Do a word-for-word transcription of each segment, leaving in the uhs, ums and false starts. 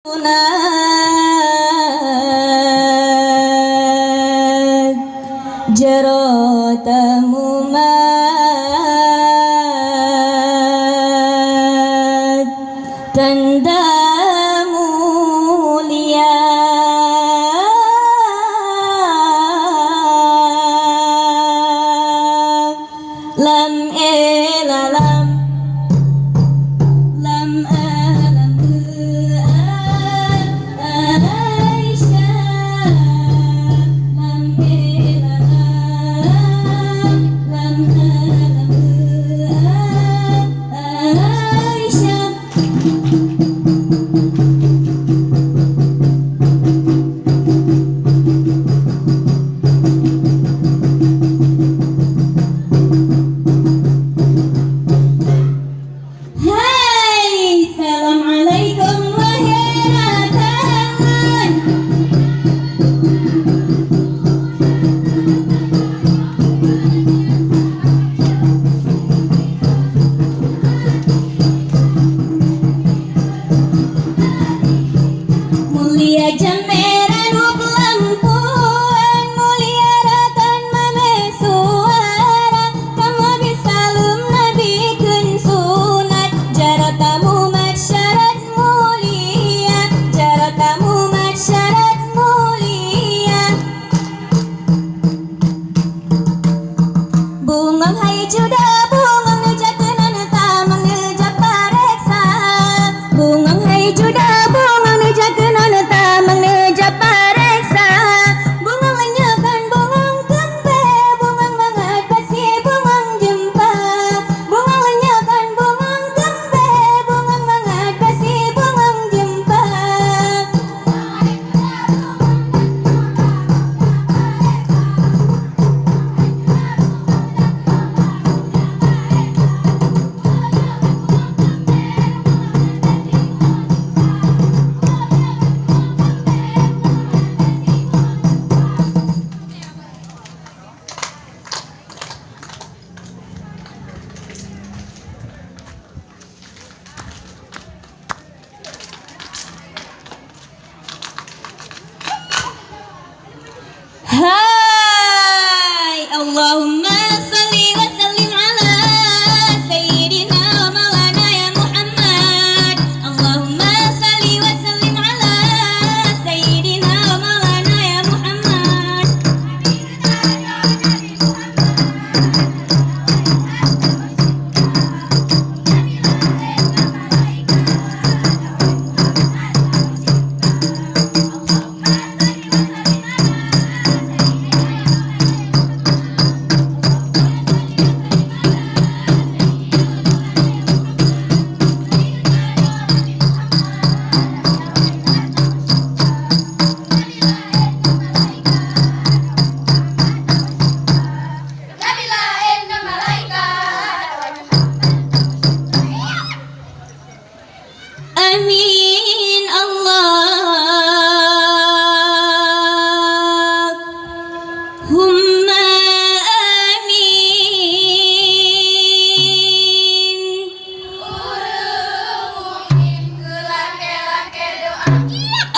Sunat jaroe tamumat tanda mulia. Lam e lalam, lam a lam e a, Aisyah. Lam e lalam, lam a lam e a, Aisyah. Hai, assalamualaikum warahmatullahi wabarakatuh. Mulia jamé ranup lampuan, mulia rakan mamé suara, kamoe bi saleuem Nabi kheun sunat, jaroe tamumat syarat mulia, jaroe tamumat syarat mulia. Bungöng hai juda, bungöng neujak keunoe neutamong neujak pareksa. Bungöng hai juda, bungöng neujak keunoe neutamong neujak pareksa. Bungöng lôn nyoe kon bungöng keumbée, bungöng mangat pasi bungöng jeumpa. Bungöng lôn nyoe kon bungöng keumbée, bungöng mangat pasi bungöng jeumpa. Hai, Allahumma shalli wa sallim ala sayyidina wa maulana ya Muhammad. Allahumma shalli wa sallim ala sayyidina wa maulana ya Muhammad. Amin, Allahumma amin.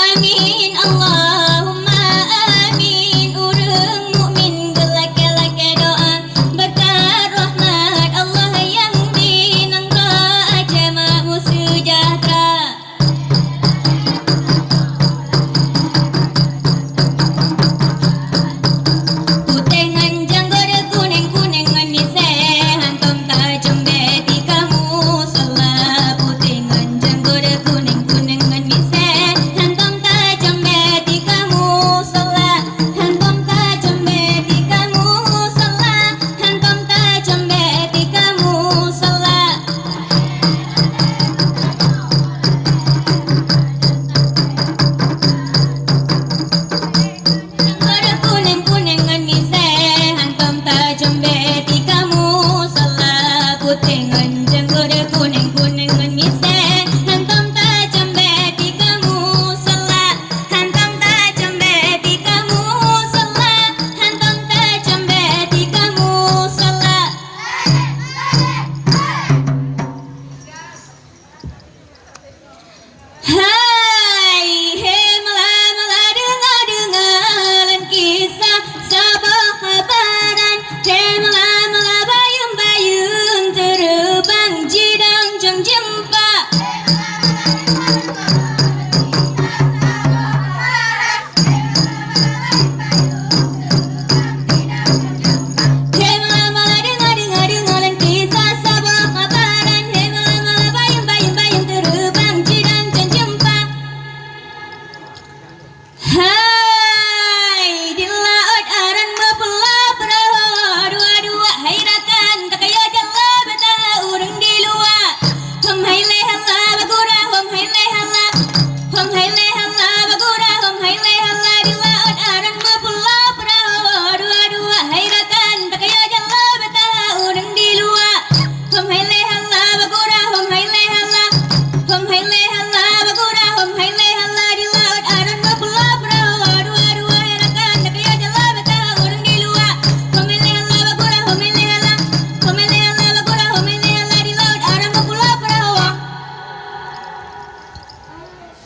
Amin, Allahumma amin. Ureuëng mukmin geulakée-lakée doa, beureukat rahmat Allah nyang di nanggroe Aceh makmu seujahteura. Putéh ngon janggôt, kunéng-kunéng ngon misée, hantom tajom bée tika musala. Putéh ngon janggôt, kunéng-kunéng ngon misée, hantom tajom bée tika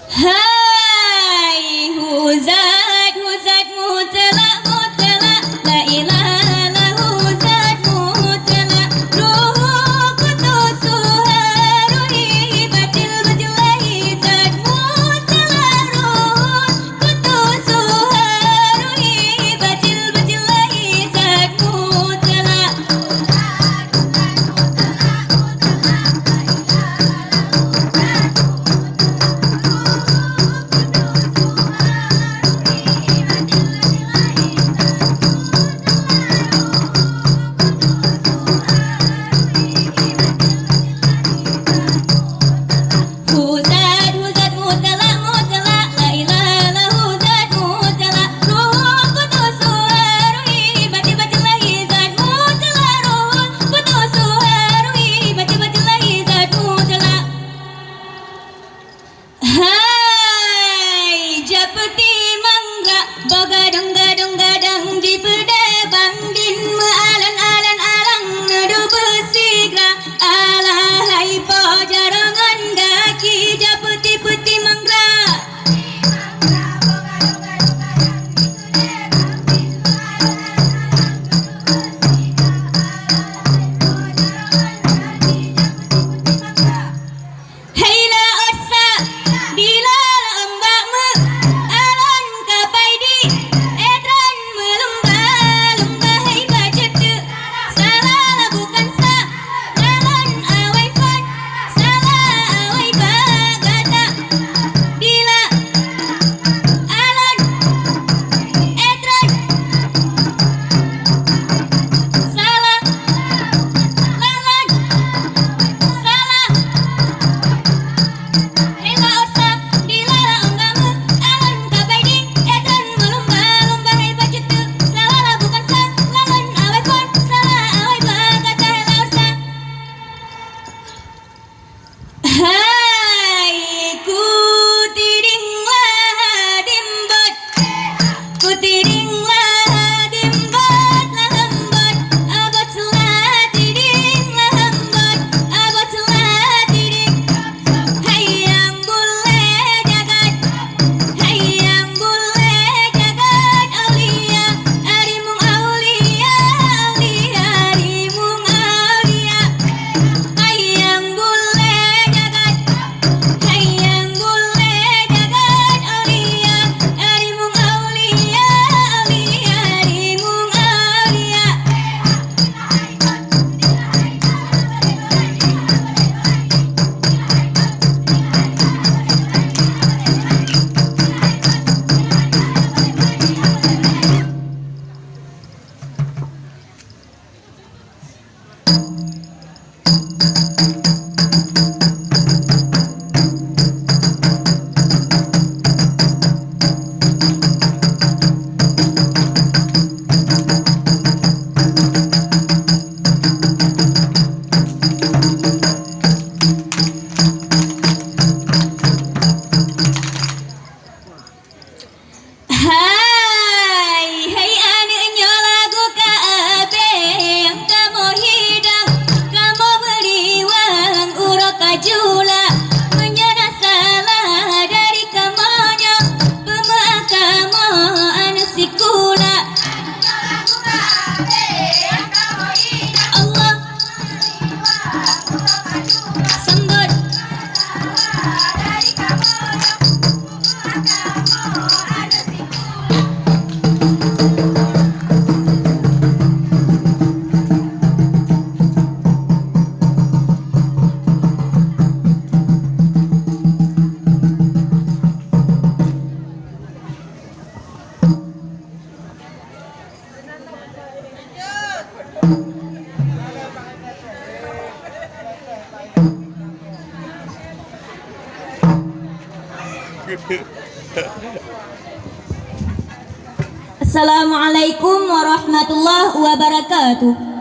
Hai, huzat, huzat mutlak, mutlak, la ilaha illallah, huzat mutlak, ruhul qudus, ruhi batil, batil lahi, zat mutlak, ruhul qudus, ruhi batil, batil lahi, zat mutlak. Huzat, huzat mutlak, mutlak, la ilaha illallah, huzat mutlak, ruhul qudus, ruhi batil, batil lahi, zat mutlak, ruhul qudus, ruhi batil, batil lahi, zat mutlak. Hai, jak peutimang rak, boh gadong-gadong gadang jipeudeh bandin, meualan-alan alang neudeuh beusigra. Alah hai po jaroe ngon gaki, jak peuti-peutimang rak. Hai laôt sa, dila lom bak meu, alon ka pai di, eh, tron meulumba-lumba hai bacut teuk. Salah lah bukan sa, lalon awai phon, salah awai bak gata. Dila, alon, eh, tron. Salah. Lalon. Salah. Hei laôt sa, dila lom bak meu, alon ka pai di, eh, tron meulumba-lumba hai bacut teuk. Salah lah bukan sa, lalon awai phon, salah awai bak gata, hei laôt sa. Hai, kutiding lah dimbot, kutiding lah dimbot, lah lembot, abot lah tiding, lah lembot, abot lah tiding. Hai nyang bulée jagat, hai nyang bulée jagat aulia, arimong aulia, aulia, arimong aulia. Hai nyang bulée jagat, hai nyang bulée jagat aulia, arimong aulia, aulia, arimong aulia. Hai, hai aneuk nyoe lagu ka abéh, nyang kamoe hidang, kamoe beuliwang uroe ka jula. Meunyoe na salah dari kamoe nyoe, peumeu'ah kamoe aneuk sikula. Allah. Sambot. Assalamualaikum warahmatullahi wabarakatuh.